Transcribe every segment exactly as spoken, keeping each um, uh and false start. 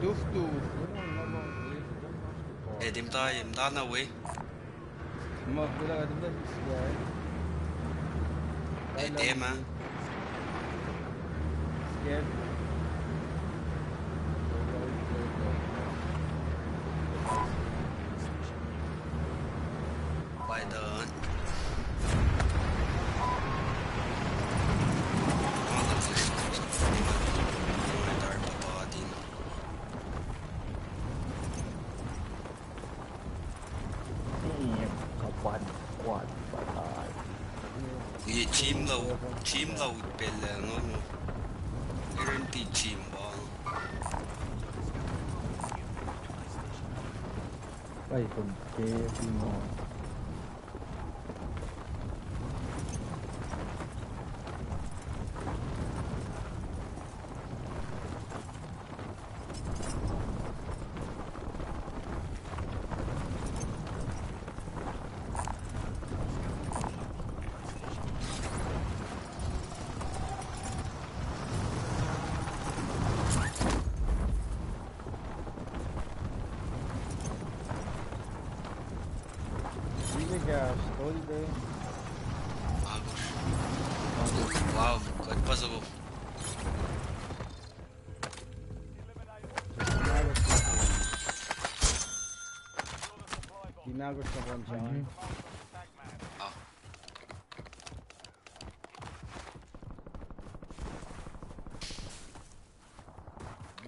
Tuf, tuf. Edim ta, edim ta na we. Ma, kuda ka tuf ta square. Edema. Square. By the Team load, team load pacl uh, no, no. Guarantee team ball. Ai, kom ke team ball. Wow, kuht pa soko. Tinago sa one time.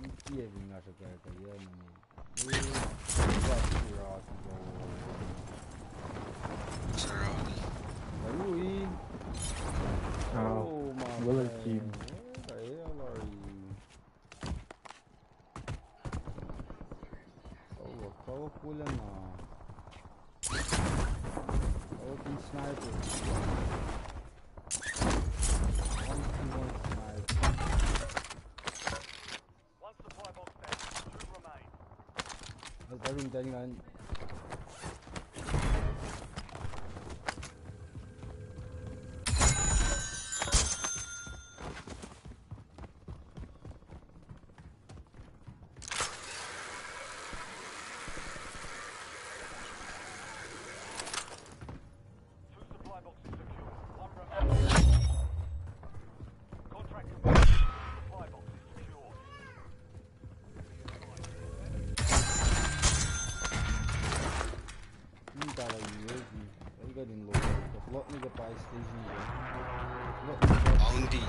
Ikiye fin nga srihpac ke yac na. Sarah. Are you in? Oh, my God. Where the hell are you? Oh, kawuck kulen na. Oh, fucking sniper. One v one sniper. One supply box down. Two remain. That's everyone down, man. Two supply boxes secure. One remaining. Contract complete. Two supply boxes secure. Nita la U A V. Ai ka din lo. Lock me ke buy station. Lock me ke Bounty.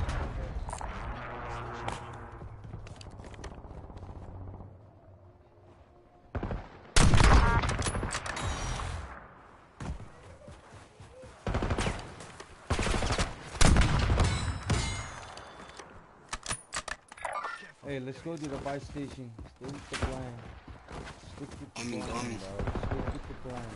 Hey, let's go to the buy station. Stay with the plan. Stick with the plan, bro. Stick with the plan.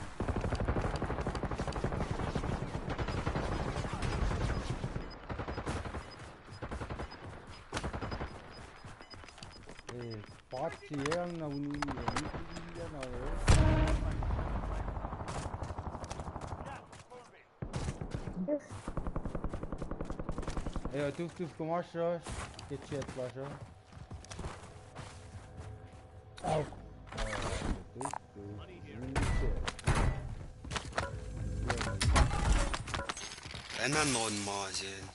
Hey, party yang na uni, uni, uni, uni, uni. Ey, tuf, tuf, kom oasr uh, ke chat lasr uh. Au. Tuf, tuf, in chat. Ena non ma zen.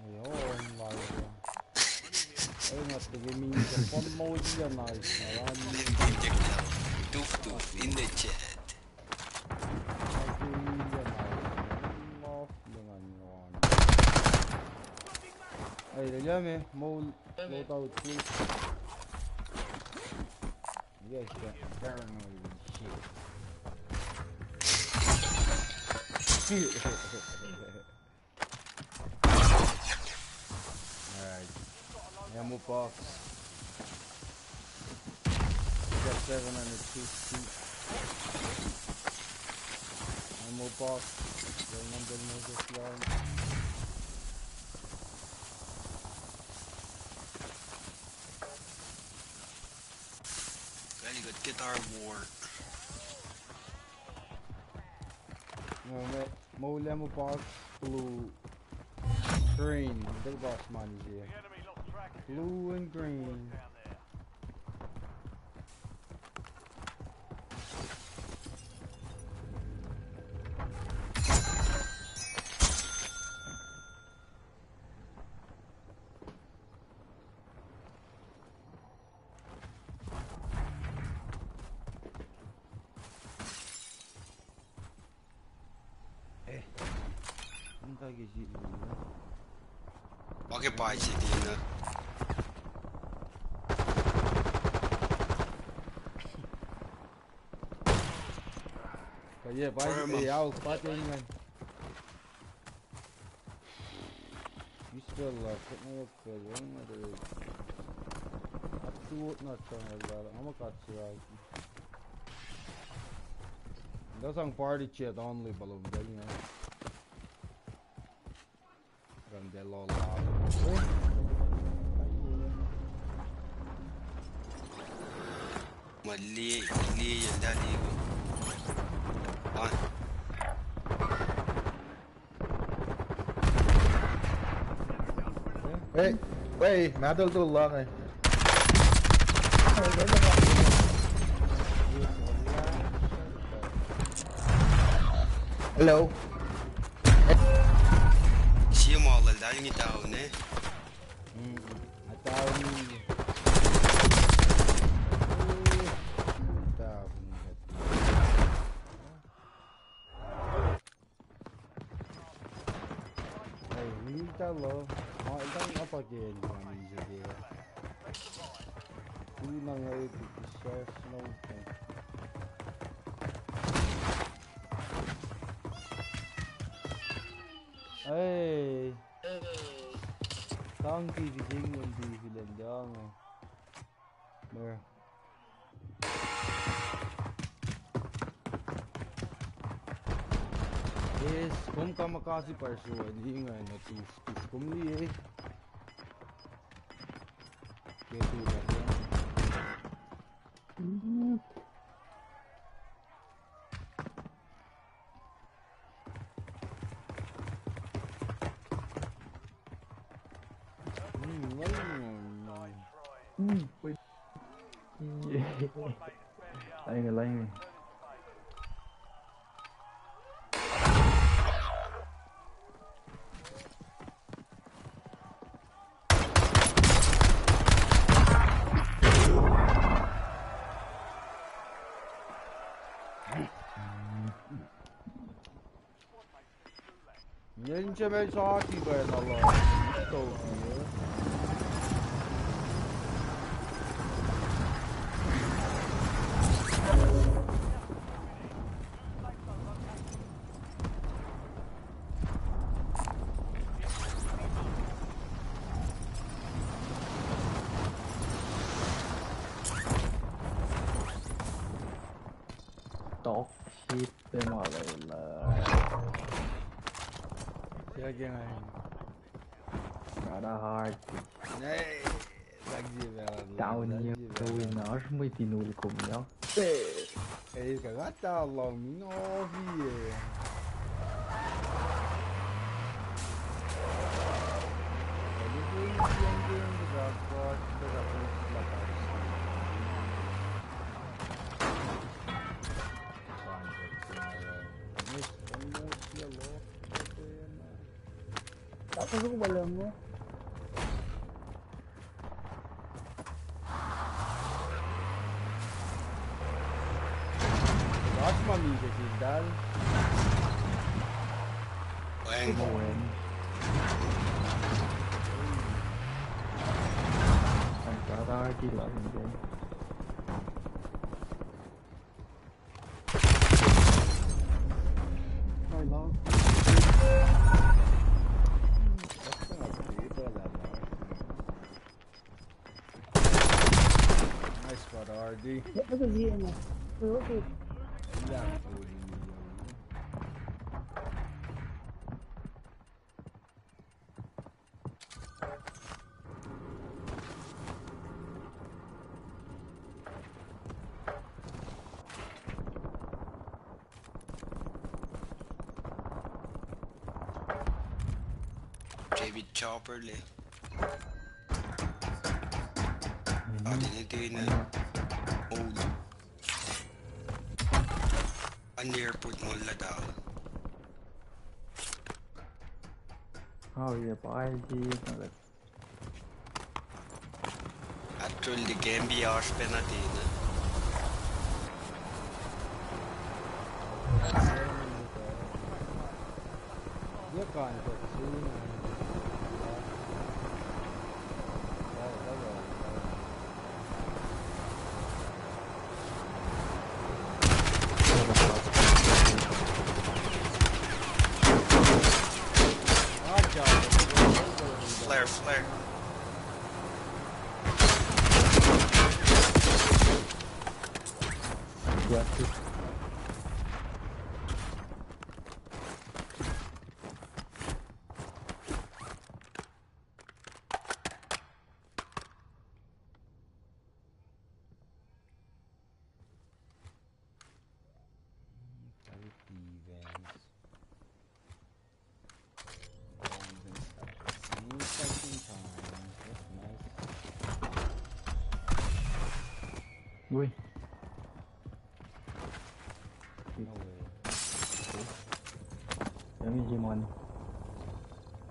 Ey, on ma zen. Ey, nga tege min ke pom mo zi ya na is na run. Tuf, tuf, in the chat. Hey, they got me. Mo loadout, please. You guys got paranoid and shit. Alright. Ammo box. Got seven hundred fifty. Ammo box. Got number no just long. Well, you got guitar war. No, mate. Mo lemu box blue, green. They box money here. Blue and green. Occupy city na. Ka ye, pa, Burma. Eh, au, pa, te, nga. Ispel la, kena yok, kena yok, kena yok. Atu na channel la, ama kat siya. Lasang party chat only palom, dal nga. Run the lol. Ma liye, liye, yalta liye. Fine. Hey, hey, ma tol tol lang eh. Hello. Siya ma lal dal ngi tau ne. Mm, atau ni. Tau ni. Hey, ngi talo. Ma, itang apa ke ni kami seke. Tunang ai tu kisas nong. Hey. Tang ti di jing ngan di filan dang. Mer. Yes, kom kamakasi parsu, di nga na tus, tus kom liye. Ke tu na ke. Hmm, why you want mine? Hmm, wait. Lainge, lainge. Nge in se me sati pa na la. Ito. Top shit pe ma lala. Siya ke nga. Rada hard. Nei, lagi bela. Down here, going off, mui tinul kom ya. Ei, ka gata long no vie. Tapos ako ba lang mo? Last month, hindi ko sindal. Weng. Weng. Ang tata, hindi lang, hindi. Ay, lang. Nice spot, R D. Ito, ito, ito. David Chopper le. Adinete na old. An airport mo ladal. Oh, yeah, pa, I see. Actually, game bi oasr pacna tiacna. Yep, Flare, flare. Yeah, dude. Thirty vans. Golden stuff. New section time. That's nice. Ui. No way. Dami si mani.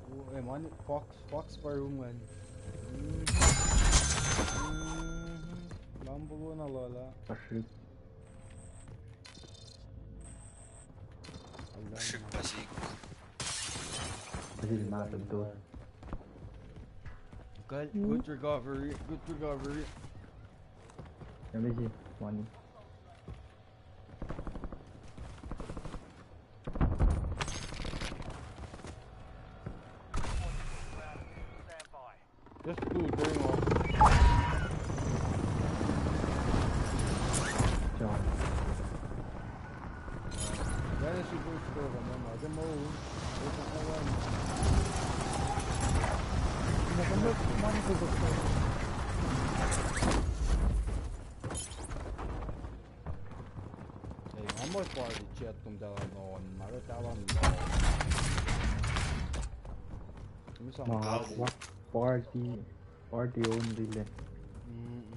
Oh, eh, mani, Fox, Fox pa room ngan. Mhm. Mhm. Lambo na lala. Pashik. Pashik, pashik. Pashik na tento. Good, good recovery, good recovery. Dami si mani. Just do it, going off. Sure. Where is he going to go? Come on, I don't know. Where's the other one? Ei, nga muh party chat kom talan on, ma talan on. Mis ma party, party only le. Mm.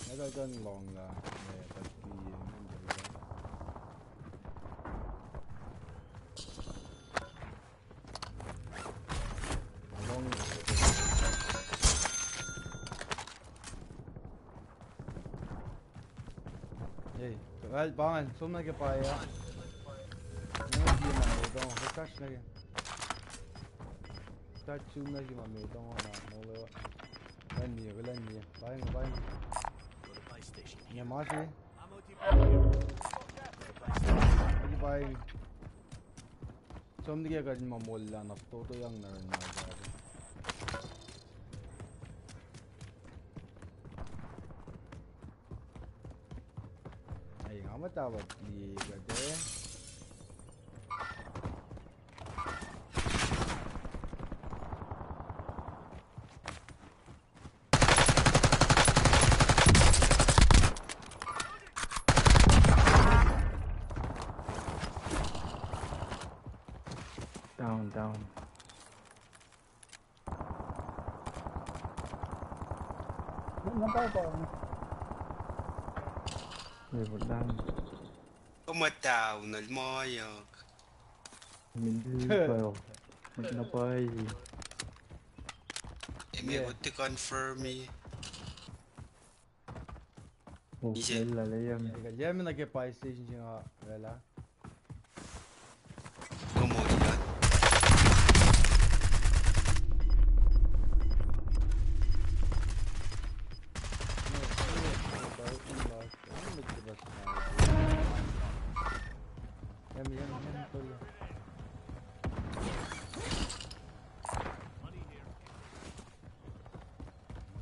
Nga talan long la, eh, party, eh, member la. Ei, well, pangan, som nuh ke paya. Nga tiac ma, eh, tong, refresh nuh ke. Start som nuh ke ma me tong, na, no, le. Lan me, lan me. Paya, paya. Ne ma se. Paya. Som nuh ke kuht in ma moul lah na fototo yang na rin na. Ai, nga muh tawat liye kuht, eh. Down, down. Napa pa. Level down. Kom muh down, el moyok. Min liye pa. Muh napa i. Eme, yeah, what to confirm me. Oh, ise. Lal, lal, lal, yam. Ega, yam na ke buy station singa, wela. Kom moyok. Yam, yam, yam, tol.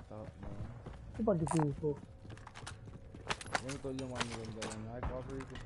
Top, man. Ipa di kuku. Yam, tol, yam, man, yam, yam, I cover you.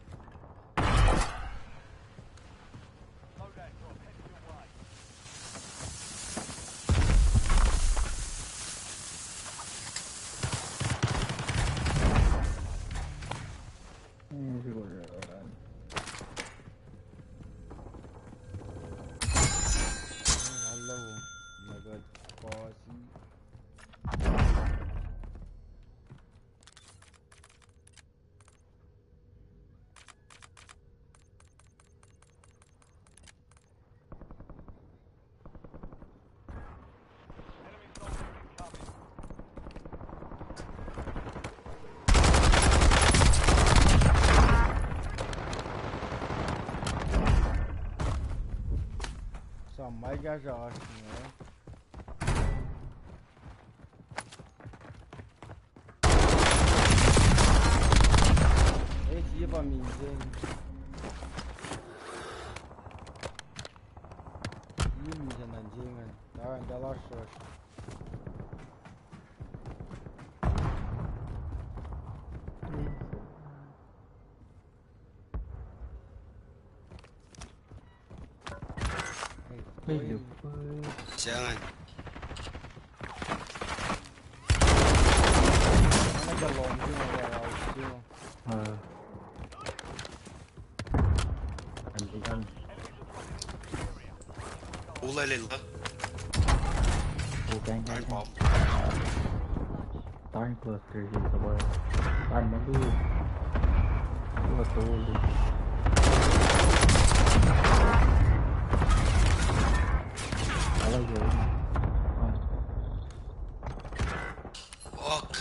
Ai kahsruh oasr inge. Ei, sie pa misac. Sie misac nuh se ingacn. Taran talasrohsr. Hey, the fuck? Siangan. Mana ka long, di na ka long, di na. Uh. Anti kan. Ula lel ka. Oh, bang, bang, bang. Time bomb. Time cluster is the word. Time bomb. Ula tolu. I like it. Nice. Fuck.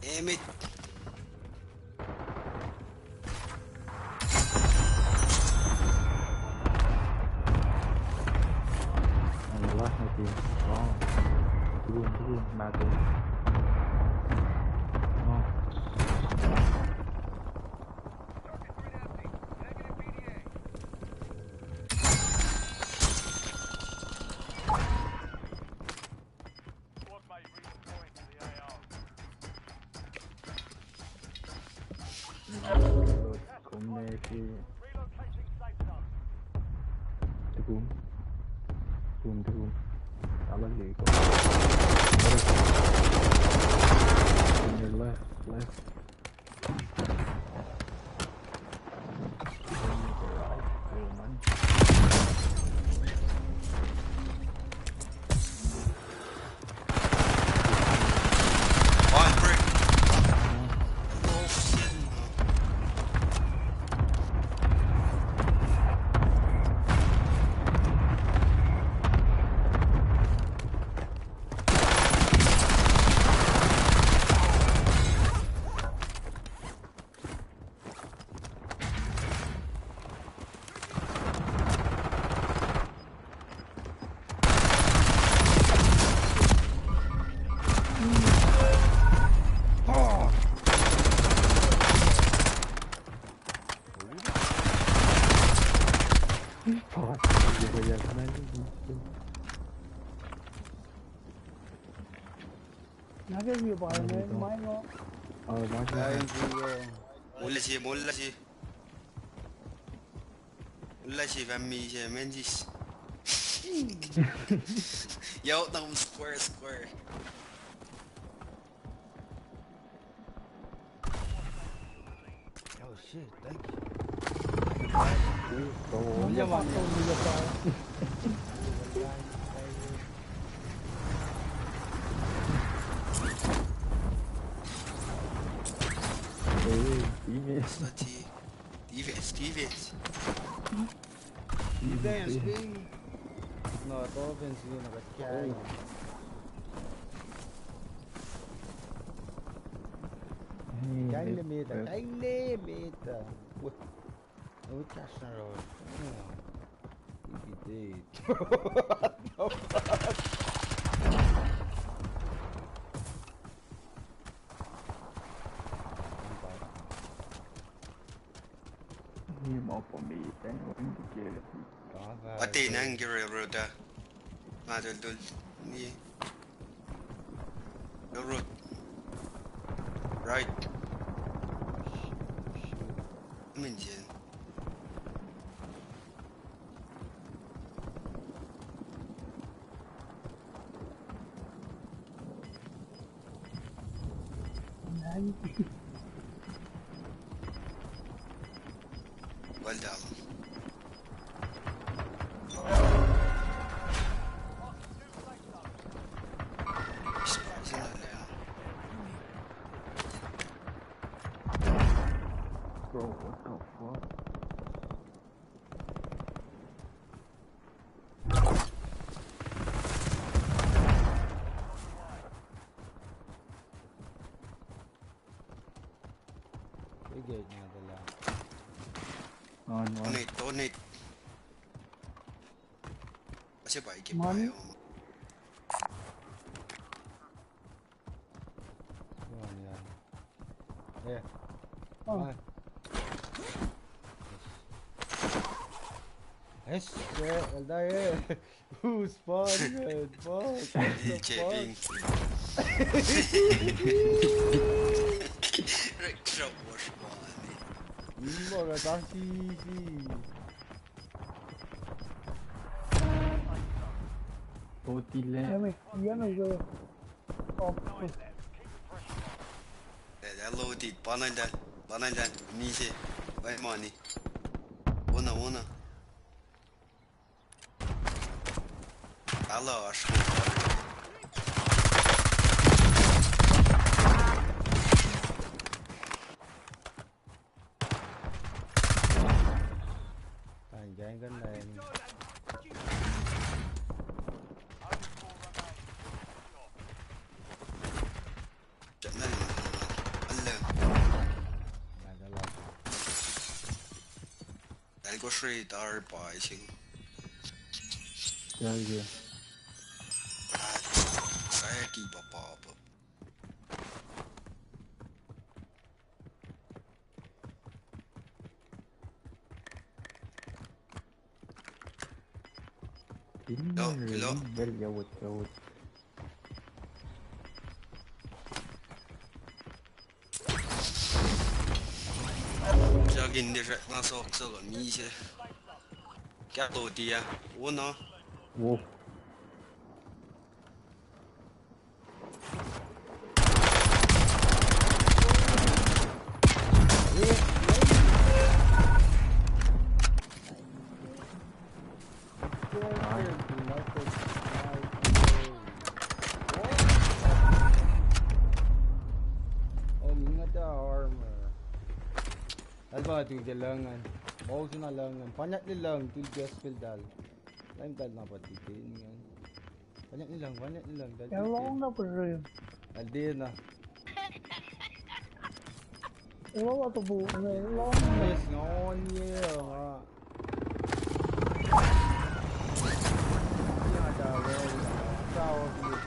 Damn it. Ang last na team. Oh. Turun, turun, mati. Oh. Kom ne ke. Tukum. Tukum, tukum. Ala leko. On your left, left. Nage view pa ne mai ngo. Oh, mai ngo. Mollac se, mollac se. Mollac se, family se, Menzies. Yo, tam square, square. Oh shit, thank you. Thank you, bro. Mollac pa, mollac pa. Hey, teammates. Defense, defense. Defense, baby. No, to offense yun na ka carry. Kain le meta, kain le meta. What? What cash na ro? Iki date. What the fuck? Ni ma pa me tang wen ke. Ate nang ke railroad ah. Nga tol tol. Ni. Railroad. Right. Menzies. Well done. Bro, what the fuck? Brigade na tuh lah. On, on. Donate, donate. Ase pa ike Money? Payo. Come on, yeah. Yeah. Oh. Come on. Yes. Yes, yeah, well done, yeah. Who's fun, man? Fuck, what the fuck? Rick Trump was funny. Mora tasi si. Totile. Yami, yami go. Oh. That, that low deep. Panel that. Panel that. Nise. Buy money. Ona, ona. Ala ash. Kain, kain, kain, kain. Jacnan. Allo. Nada la. Algo sri tar pa ising. Thank you. Ah, saya ki pa pa pa. Hello, hello. Well, yeah, what, yeah, what. Jagin de ret na sok sok on ise. Kya to dia? Wo na. Wo. Oh, mingat ah armor. Alba tu ke langan. Mau suna langan. Panyak le lang, tu ke spell dal. Lain tal na pa tu ke ni. Banyak nilang, banyak nilang. Yang long na pa rin. Adi na. Wala to bu, long na. Yes, ngon ye nga. Nga ta, nga ta, nga ta.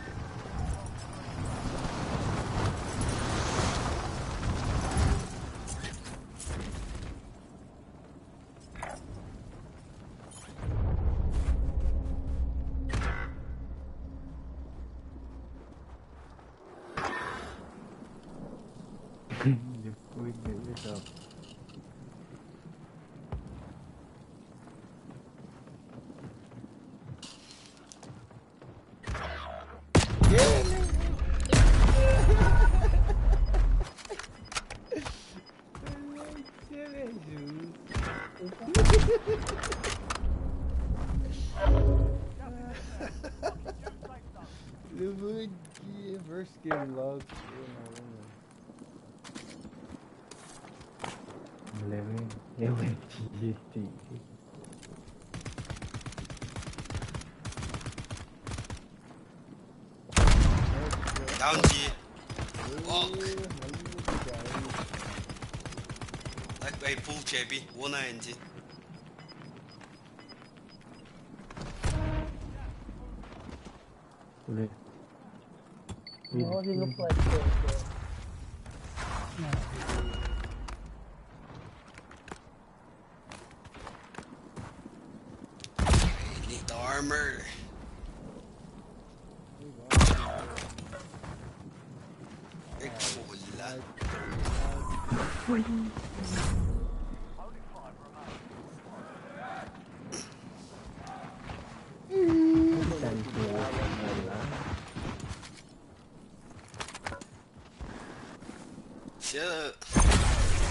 First game log. Living, living, G T. Down G. Fuck. Like, hey, pull J B. One I N G. Ule. Oh, he looked like the, the, yeah. Need the armor. Big fool. Siya.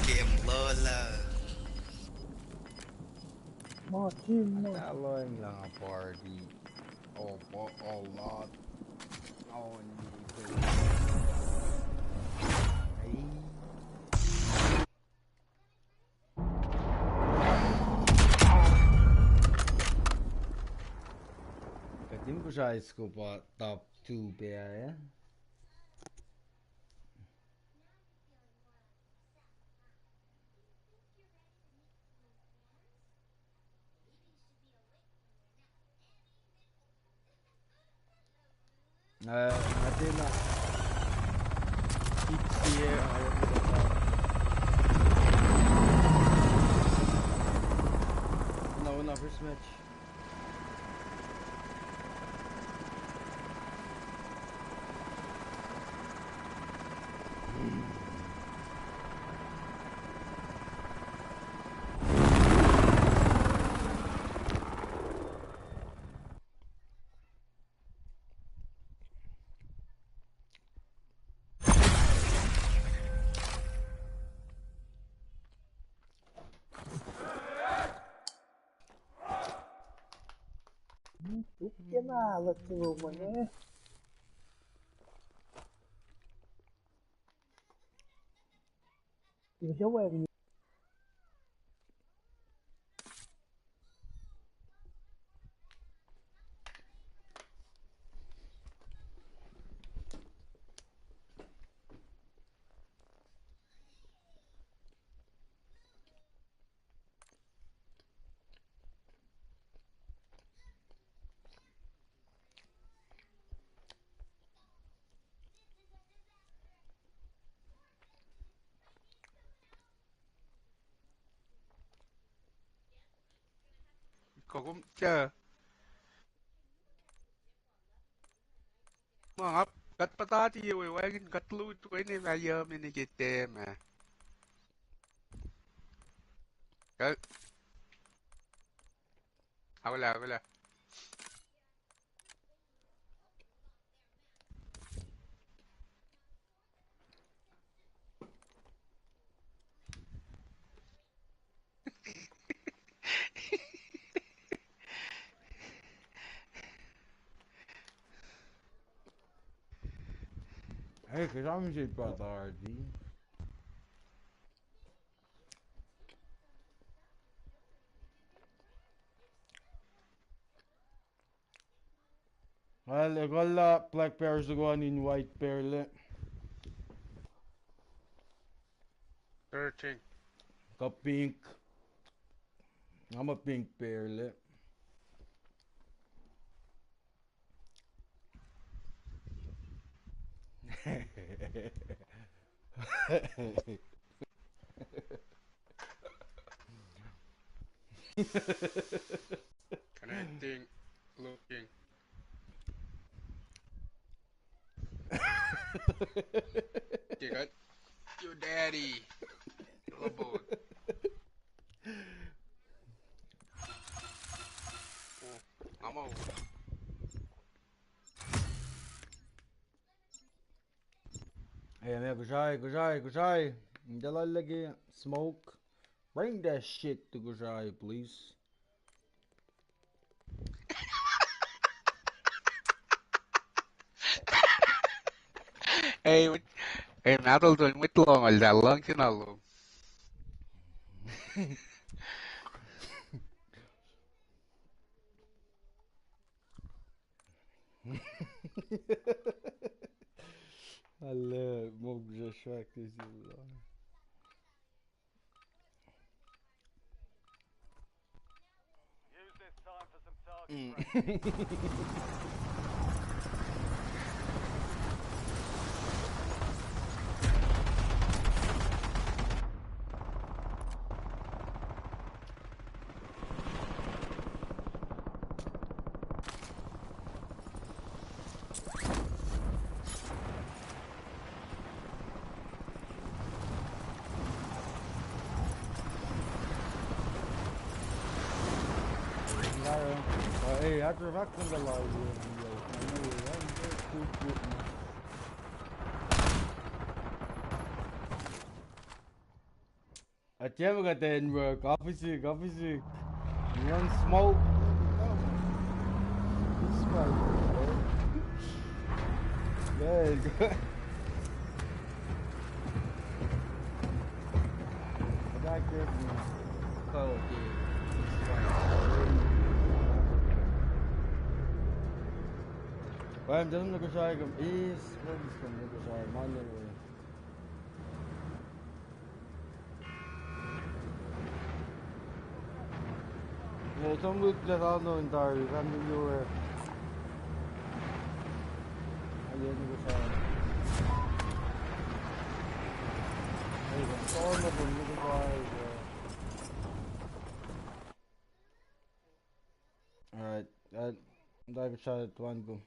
Game lola. Ma team ma. Aloeng lang a party. Oh, po-, oh, lot. Oh, ni-, Ai. Kuht in Kosrae scuba top two pac, eh? Uh, I think, uh, it's here. I don't know. No, no, first match. Tuk ke na, let's go, man, eh. Use wari. Kokom ta. Ma ngap, kuht patati we wacngihn kuht lut we ne ma yam in ke tem ah. Kuht. Awala, awala. Hey, 'cause I'm just about already. Well, ekuh lah Black Bears luhk an in White Bear le. Thirteen. Kuh Pink. I'm a Pink Bear le. Connecting, looking. Kick it. Your daddy. Lobot. Oh, I'm out. Hey, man, Kushai, Kushai, Kushai. Dalalagi smoke. Bring that shit to Kushai, please. Hey, wait. Hey, ma tol tol mwet lohng al ta lohng sina lo. Ale, mog Joshua ke sila. Use this time for some target practice. Ei, atru fahk kuh in tuh lal. Atacm kuht in work, office, office. One smoke. This one. There you go. Attack this one. Oh, okay. Well, I'm just gonna go try some east. Where is gonna go try Monday? Ee, som wik lah sano in tari, sano in ewe. Yeni ke sa. Ei, storm of the middle guys, uh, Alright, uh, dive shot at one go.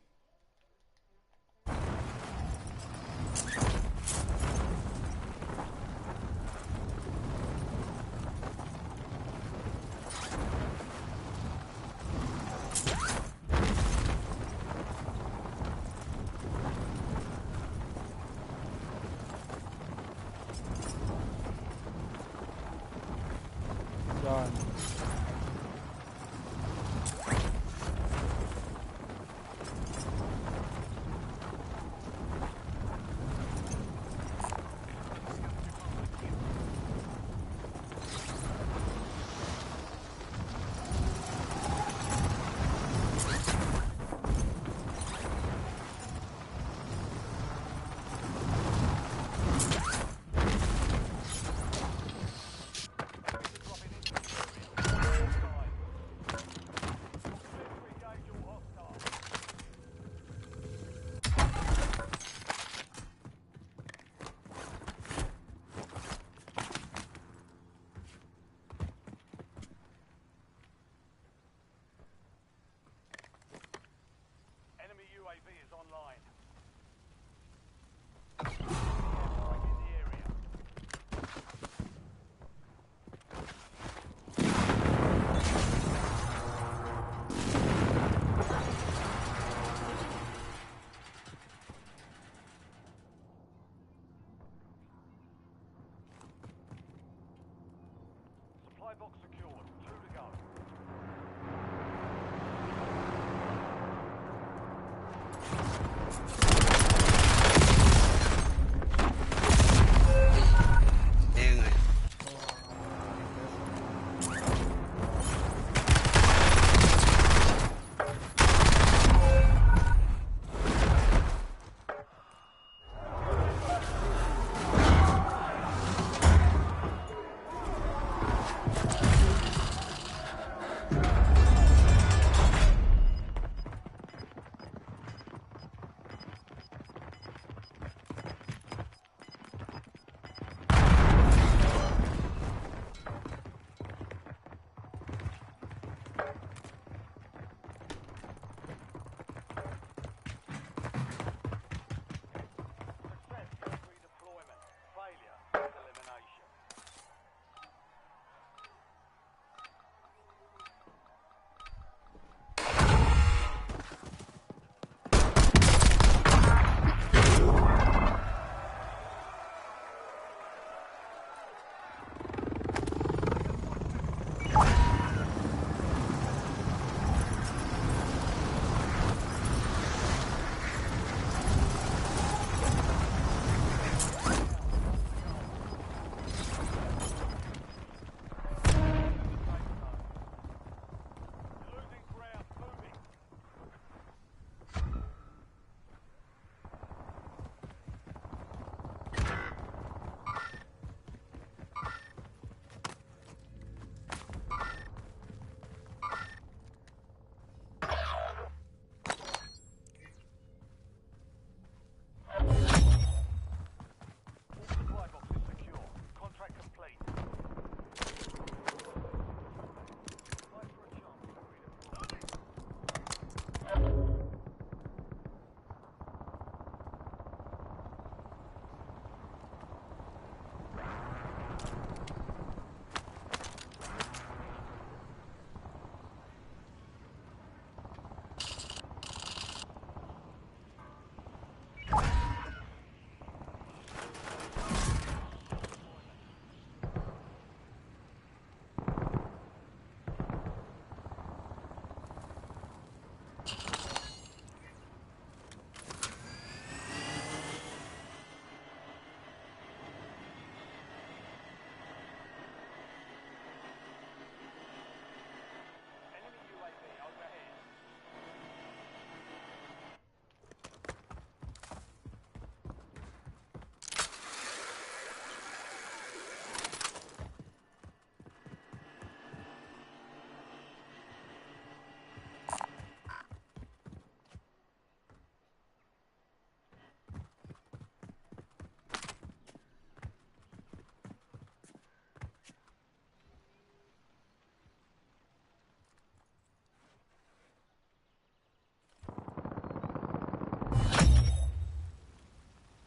Done.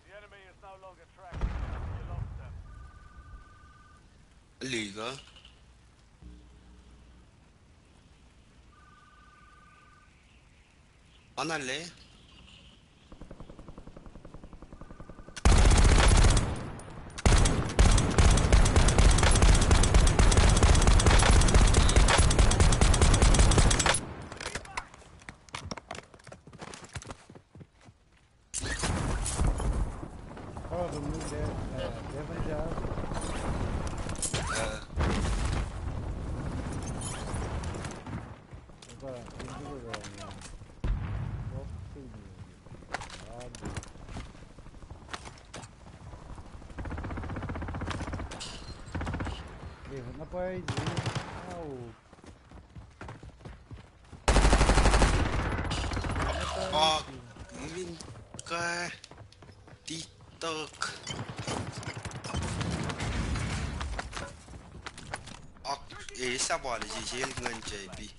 The enemy is no longer tracking. You lost them. Liga. Anale. Oh, the new de-, uh, Devon Job. Uh. Eba, hindi ko lang yan. Boxing. Ah, di. Eh, na pa eh. Au. Fuck. Min ka. TikTok. Ak, eh, sa pali si sel ngan J P.